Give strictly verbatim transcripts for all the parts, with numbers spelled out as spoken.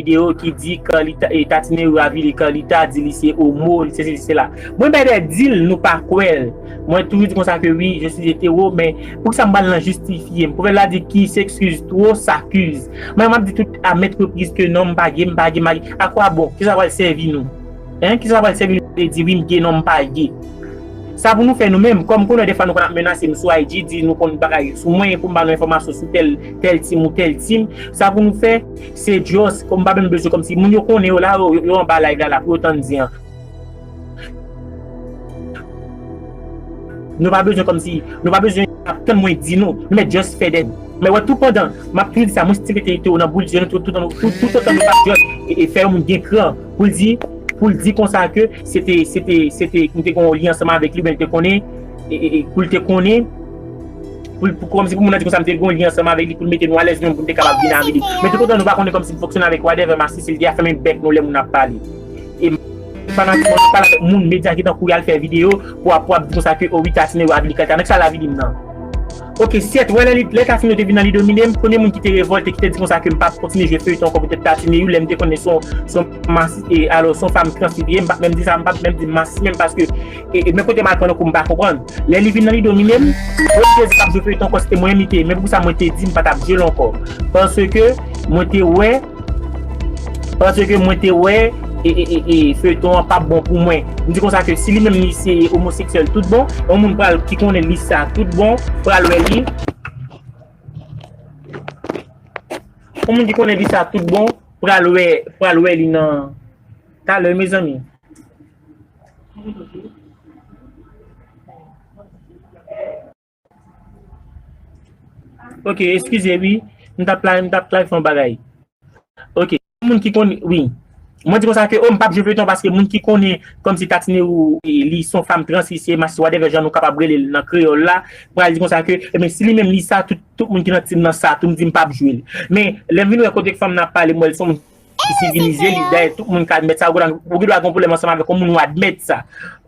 videyo ki di Carlita, e, Tatinero avili Carlita, di li se omo, li se sesi, se la. Mwen bay de dil, nou pa kwè l. Mwen toujou di konsa ke wi, je suis hétéro, men poukisa m pral nan jistifye m? Pwovèb la di: qui s'excuse trop s'accuse. Mwen, m ap di tout a maintes reprises ke non, m pa gay, m pa gay, m pa gay. A kwa bon? Kisa pral sèvi nou? Hein? Kisa pral sèvi nou de di wi, m gay, non, m pa gay? Sa pou nou fè nou menm, kòm konnen defwa nou konn ap menase m sou I G, di nou konn bagay sou mwen, pou m ba nou enfòmasyon sou tèl, tèl team ou tèl team. Sa pou nou fè, se just, kòm m pa menm bezwen, kòmsi moun yo konnen yo la, yo, yo anba live la, la, pou yo tann di an. Nou pa bezwen kòmsi, nou pa bezwen ap tann mwen di nou, nou mèt just fè dèt. Men wè, tou pandan m ap toujou di sa, mwen stil rete ete nan boul zye nou, tout, tout, tout, tout otan nou pa just e, e fè yon moun gen kran pou l di, pou l di konsa ke se te, se te, se te, m te gen yon lyen ansanm avèk li, men l te konnen, e, e, e, pou l te konnen, pou, pou, kòmsi pou moun nan di konsa, m te gen yon lyen ansanm avèk li, pou l mete nou alèz, menm pou n te kapab vin avili. Men tout otan nou pa konnen kòmsi m fonksyone avèk whatever, masi, si l te a fèmen bèk nou lè moun ap pale. E fanatik mwen pale avèk moun medya ki tankou y al fè videyo pou ap, pou ap di konsa ke, o wi, Tatinero avili Carlita. Nan ki sa l avili m nan? Ok, sèt, wè lè li, lè Tatinero te vin nan li domine m, premye moun ki te revòlte, ki te di konsa ke m p ap kontinye jwe feyton ankò poutèt Tatinero, lè m te konnen se yon, se yon masi, e, alò, se yon fanm trans li te ye, m p ap menm di sa, m p ap menm di masi menm paske, e, e, men kote m al pran nan kou m pa konprann. Lè li vin nan li domine m, premye moun ki te di l p ap jwe feyton ankò, se te mwen menm li te ye, men poukisa mwen te di m pa t ap jwe l ankò? Paske mwen te wè Paske mwen te wè e, e, e, e, feyton an p ap bon pou mwen. M di konsa ke si li menm li se omoseksyèl tout bon, yon moun pral ki konnen li sa tout bon, pral wè li. Yon moun ki konnen li sa tout bon, pral wè, pral wè li nan talè, mezanmi. Ok, eskize wi. M t ap la, m t ap klarifi yon bagay. Ok, moun ki konnen, wi. Mwen di konsa ke, o, m p ap jwe feyton paske moun ki konnen kòmsi Tatinero, e, li se yon fanm trans, li se masi, whatever jan nou kapab rele l nan kreyòl la, pral di konsa ke, ebyen, si li menm li sa, tout, tout moun ki nan team nan sa, tou m di m p ap jwe l. Men, lè m vin wè kote fanm nan ap pale, m wè l se yon moun ki sivilize, li dayè tout moun ka admèt sa, ou gen dwa, ou gen dwa gen yon pwoblèm ansanm avèk yon moun ou admèt sa.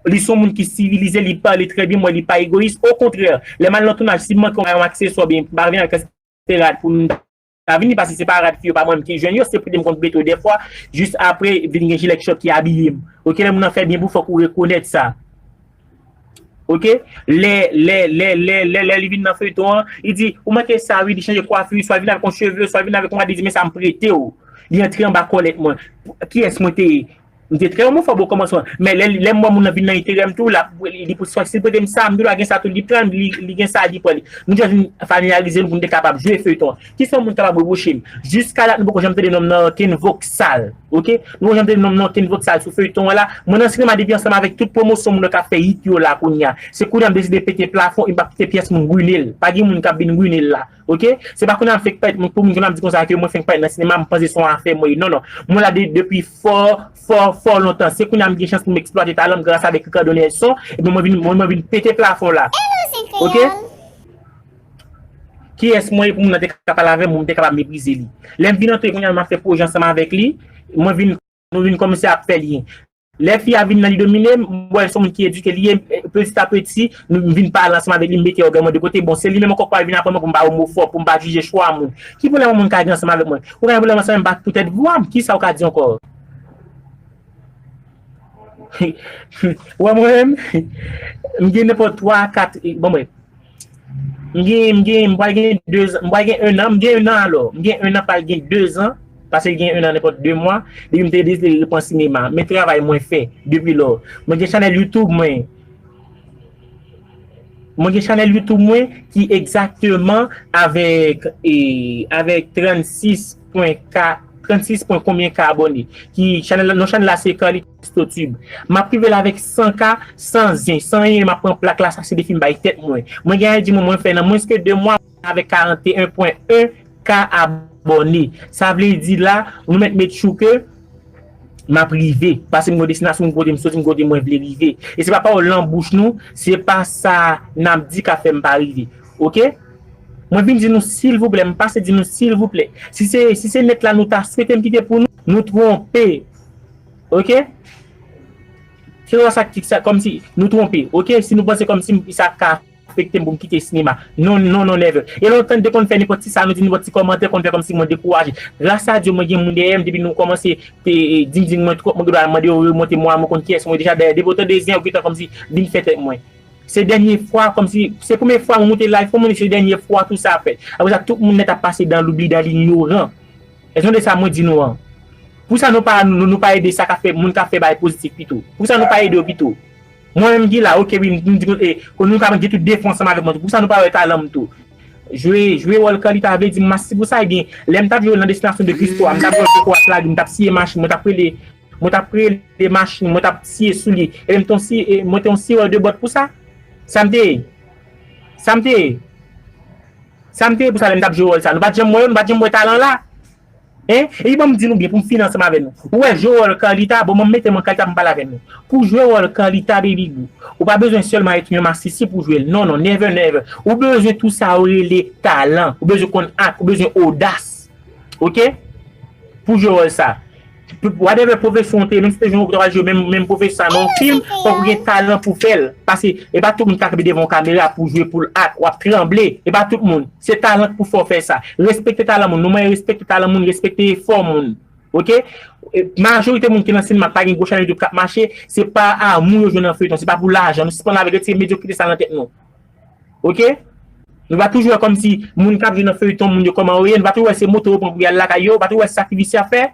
Li se yon moun ki sivilize, li pale trè byen, m wè li pa egoyis. Okontrè, lè m al nan tounaj, si m manke yon, yon akseswa, byen, m pa vin avèk se rad pou m ta vini, paske se pa rad fi yo pa mwen menm ki jwenn yo, se pou m konn beto dèfwa, jis apre vin gen jilèt chòk ki abiye m. Ok, lè moun nan fè byen pou fòk ou rekonèt sa. Ok, lè, lè, lè, lè, lè, lè li vin nan feyton an, li di, ou manke sa wi, li chanje kwafi, swa vin avèk yon cheve, swa vin avèk yon rad, li di, men sa m prete w. Li antre anba kòlèt mwen. Kiyès mwen te ye? M te trè omofòb okòmansman, men lè, lè m wè moun nan vin nan enterè m tou, l ap, li, li pou, si l prete m sa, m tou dwa gen sa tou, li pran, li, li gen sa, li pran li. Nou just vin familyarize nou pou n te kapab jwe feyton an. Kisa yon moun kapab repwoche m? Jiska dat nou poko janm tande non m nan okenn voksal, ok? Nou poko janm tande non m nan okenn voksal sou feyton an la. Mwen nan sinema depi ansanm avèk tout pwomosyon moun yo k ap fè hit yo la kounye a. Se kounye a m deside pete plafon e m p ap kite pyès moun rine l. Pa gen moun k ap vin rine l la. Ok? Se pa kounye a m fenk parèt, pou moun kounye a m di konsa ke mwen fenk parèt nan sinema, m panse se yon afè mwen ye. Non, non. Mwen la de, depi fò, fò, fò lontan. Se kounye a m gen chans pou m eksplwate talan m gras avèk Ricardo Nelson, epi mwen vin, mwen, mwen vin pete plafon la. Ok? Kiyès mwen ye pou moun nan te ka pale avè m, pou m te kapab meprize li? Lè m vin antre kounye a, m ap fè pwojè ansanm avèk li, mwen vin, nou vin kòmanse ap fè lyen. Lè fi a vin nan li domine m, m wè l se yon moun ki edike li ye, peti a peti, nou, m vin pale ansanm avèk li, m mete ògèy mwen de kote. Bon, se li menm ankò k pral vin aprann mwen pou m pa omofòb, pou m pa jije chwa moun. Ki pwoblèm yon moun ka gen ansanm avèk mwen? Ou ka gen pwoblèm ansanm m, m pa poutèt vwa m, kisa ou ka di ankò? Wè mwen menm, m gen nenpòt twa, kat, bon, brèf. M gen, m gen, m pral gen de zan, m pral gen en an, m gen en an alò. M gen en an, pral gen de zan, paske l gen en an nenpòt de mwa, depi m te deside repran sinema. Men travay mwen fè depi lò. Mwen gen chanèl YouTube mwen. Mwen gen chanèl YouTube mwen ki egzakteman avèk, e, avèk trannsis pwen ka, trannsis pwen konbyen ka abòne. Ki chanèl, non chanèl la se Carlito Tube. M ap rive l avèk san ka, san zen, san anyen, m ap pran plak la, sa se defi m bay tèt mwen. Mwen gen I G mwen, mwen fè nan mwens ke de mwa avèk karanteyen pwen en ka abòne. Sa vle di la, nou mèt make sure ke m ap rive. Paske m gon destinasyon, m kote m soti, m kote mwen vle rive. E se pa pawòl nan bouch nou, se pa sa n ap di k ap fè m pa rive. Ok? Mwen vin di nou silvouplè, m pase di nou silvouplè. Si se, si se nèt la nou ta swete m kite pou nou, nou twonpe. Ok? Se sa ki sa, kòmsi nou twonpe. Ok? Si nou panse kòmsi sa ka afekte m pou m kite sinema. Non, non, non, never. E lontan n te konn fè nenpòt ti sa, nou di nenpòt ti kòmantè, konn fè kòmsi mwen dekouraje. Gras a Dye, mwen gen moun dèyè m, depi nou kòmanse te, e, di m, di m, mwen twòp, mwen gen dwa mande yo remonte mwen, mwen konn kiyès mwen deja dèyè. Depi w tande zen, ou gentan kòmsi vin fèt ak mwen. Se dènye fwa, kòmsi, se premye fwa mwen moute live pou moun, se dènye fwa tou sa fèt. Apre sa, tout moun nèt ap pase dan loubli, dan linyoran. Rezon de sa mwen di nou an. Pou sa nou pa, nou, nou pa ede sa k ap fè, moun k ap fè bagay pozitif pito. Pou sa nou pa ede yo pito. Mwen menm ki la, oke, wi, m di, e, kon nou ka gen tout defo ansanm avèk mwen tou. Pou sa nou pa wè talan m tou. Jwe, jwe wòl Carlita vle di m masi pou sa, ebyen, lè m t ap jwe nan Destination de Christo a, m t ap jwe Coco ak Lagi, m t ap siye machin, mwen t ap rele, mwen t ap rele machin, mwen t ap siye soulye. Ebyen, m te yon siye, e, mwen te yon siyè de bòt pou sa. Sa m te ye. Sa m te ye. Sa m te ye pou sa lè m t ap jwe wòl sa. Nou pa t janm wè yo, nou pa t janm wè talan la. Hein? Epi ban m di nou byen pou m fini ansanm avè nou. Ou wè jwe wòl Carlita, bon, mwen mete mwen Carlita pou m pale avè nou. Pou jwe wòl Carlita, Baby Goo, ou pa bezwen sèlman èt yon masisi pou jwe l. Non, non, never, never. Ou bezwen tou sa yo rele talan. Ou bezwen konn ak, ou bezwen odas. Oke? Pou jwe wòl sa. P-, whatever pwofesyon w te ye, menm si w te jwe, w ta pral jwe menm, menm pwofesyon sa nan yon fim, fòk ou gen talan pou fè l. Paske e pa tout moun k ap kanpe devan yon kamera pou jwe pou l ak, w ap tranble. E pa tout moun. Se talan k pou fè w fè sa. Respekte talan moun. Nou mwen respekte talan moun, respekte efò moun. Oke? E, majorite moun ki nan sinema pa gen gwo chanèl YouTube k ap mache, se pa amou yo jwenn nan feyton, se pa pou lajan. Nou sispann avèk, retire medyokrite sa nan tèt nou. Oke? Nou pa toujou wè kòmsi moun k ap jwe nan feyton, moun yo kòman yo ye, nou pa toujou wè se moto yo pran pou y al lakay yo, nou pa toujou wè se sakrifis y ap fè.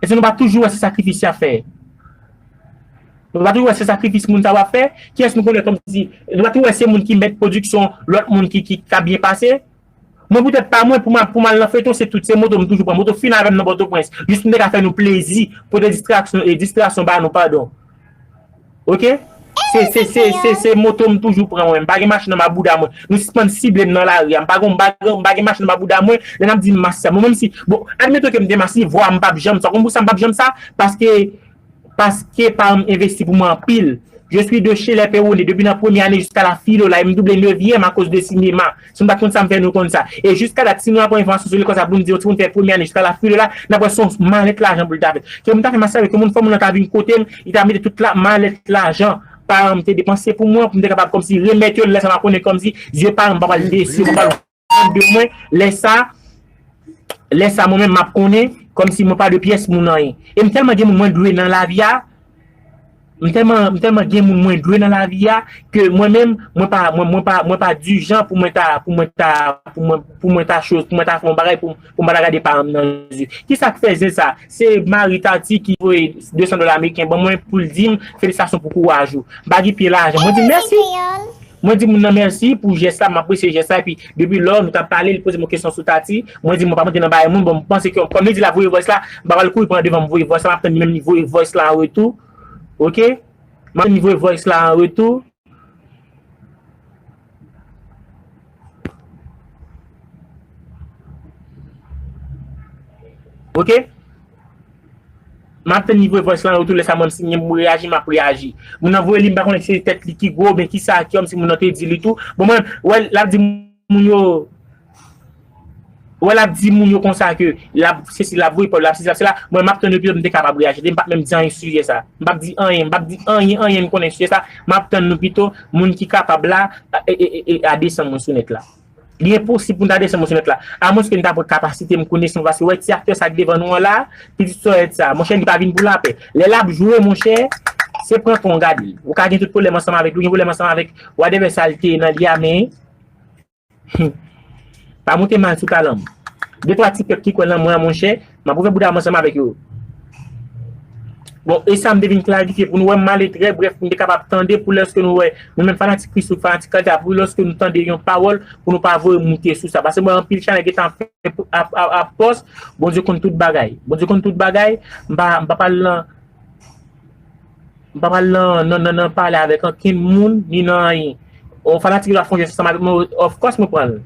Èske nou pa toujou wè se sakrifis y ap fè? Nou pa toujou wè se sakrifis moun sa yo ap fè? Kiyès nou konnen kòmsi, nou pa toujou wè se moun ki mèt pwodiksyon lòt moun ki, ki, k ap byen pase? Mwen poutèt pa mwen, pou m, pou m al nan feyton, se tout, se moto m toujou pran. Moto fin avè m nan Pòtoprens. Jis pou m te ka fè nou plezi, pote distraksyon, e distraksyon ba nou, padon. Oke? Se, se, se, se, se moto m toujou pran mwen. M pa gen machin anba bouda mwen. Nou sispann sible m nan lari a. M pa gen, m pa gen, m pa gen machin anba bouda mwen. Lè n ap di m masi sa. Mwen menm si, bon, admeton ke m te masi, vwa m p ap janm sa. Konn pou sa m p ap janm sa? Paske Paske paran m envesti pou mwen anpil. Je suis de chez les Perronnet depi nan premye ane jiska la filo la, e m double nevyèm akoz de sinema. Si nou pa t konn sa, m fè nou konn sa. E jiska dat, si nou aprann enfòmasyon sou lekòl sa, pou nou di yon timoun fè premye ane jiska la filo la, n ap wè se yon malèt lajan pou l ta fè. Ke moun ta fè masi avè ke moun, fò moun nan ta vin kote m, li ta mete tout la malèt lajan paran m te depanse pou mwen, pou m te kapab kòmsi remèt yo, lè sa m ap konnen kòmsi zye paran m pa pral desi, pa pral de mwen, lè sa, lè sa mwen menm m ap konnen kòmsi mwen pa de pyès moun anyen. E m tèlman gen moun mwen dwe nan lavi a, m tèlman, m tèlman gen moun mwen dwe nan lavi a, ke mwen menm, mwen pa, mwen, mwen pa, mwen pa di jan pou mwen ta, pou mwen ta, pou mwen, pou mwen ta choz, pou mwen ta fè yon bagay pou, pou m pa ta gade paran m nan je. Kisa k fè zen sa? Se mari Tati ki voye de san dola ameriken ban mwen pou l di m felisitasyon pou kouraj ou. M pa gen pye lajan. Mwen di mèsi. Mwen di moun nan mèsi pou jès la, m apresye jès la, epi depi lò nou t ap pale, li poze m yon kesyon sou Tati, mwen di mwen pa monte nan bagay moun, bon, m panse ke kòm li di l ap voye voice la, m pa pral kouri pran devan m voye voice la, m ap tann li menm li voye voice la an retou. Oke? M ap tann li voye voice la an retou. Oke? M ap tann li voye voice la an retou, lè sa mwen si m gen pou reyaji, m ap reyaji. Moun nan voye li, m pa konnen si se tèt li ki gwo, oubyen kisa, kòmsi moun nan te di li tou. Bon, mwen, wè, l ap di moun yo, wè, l ap di moun yo konsa ke l ap, se si l ap voye pa w, l ap se si, l ap se la. Mwen, m ap tann yo pito m te kapab reyaji. M p ap menm di anyen sou sijè sa. M p ap di anyen, m p ap di anyen, anyen m konnen sijè sa. M ap tann nou pito, moun ki kapab la, e, e, e, e, a desann mwen sou nèt la. Li enposib pou n ta desann mwen sou nèt la. Amwenske n ta pran kapasite m, konesans, paske wè ti aktè sa k devan nou an la, pitit sòyèt sa, monchè, li pa vin pou lapè. Lè l ap jwe, monchè, se pran tan w gade l. Ou ka gen tout pwoblèm ansanm avèk li, ou gen pwoblèm ansanm avèk whatever sa l te ye nan li a, men, hmm, pa monte mal sou talan m. De twa ti pèp ki kwè nan mwen an, monchè, m ap ouvè bouda m ansanm avèk yo. Bon, e sa m te vin klarifye pou nou wè, m ale trè brèf pou nou te kapab tande, pou lèske nou wè, nou menm fanatik Christo, fanatik Carlita, pou lèske nou tande yon pawòl, pou nou pa voye moute sou sa. Paske mwen, anpil chanèl gentan ap fè, ap, ap, ap pòs, Bondye konn tout bagay. Bondye konn tout bagay, m pa, m pa pral nan, m pa pral nan, nan, nan, nan pale avèk ankenn moun, ni nan anyen. Yon fanatik yo ap fè yon jès ansanm avèk mwen, of course mwen pran l.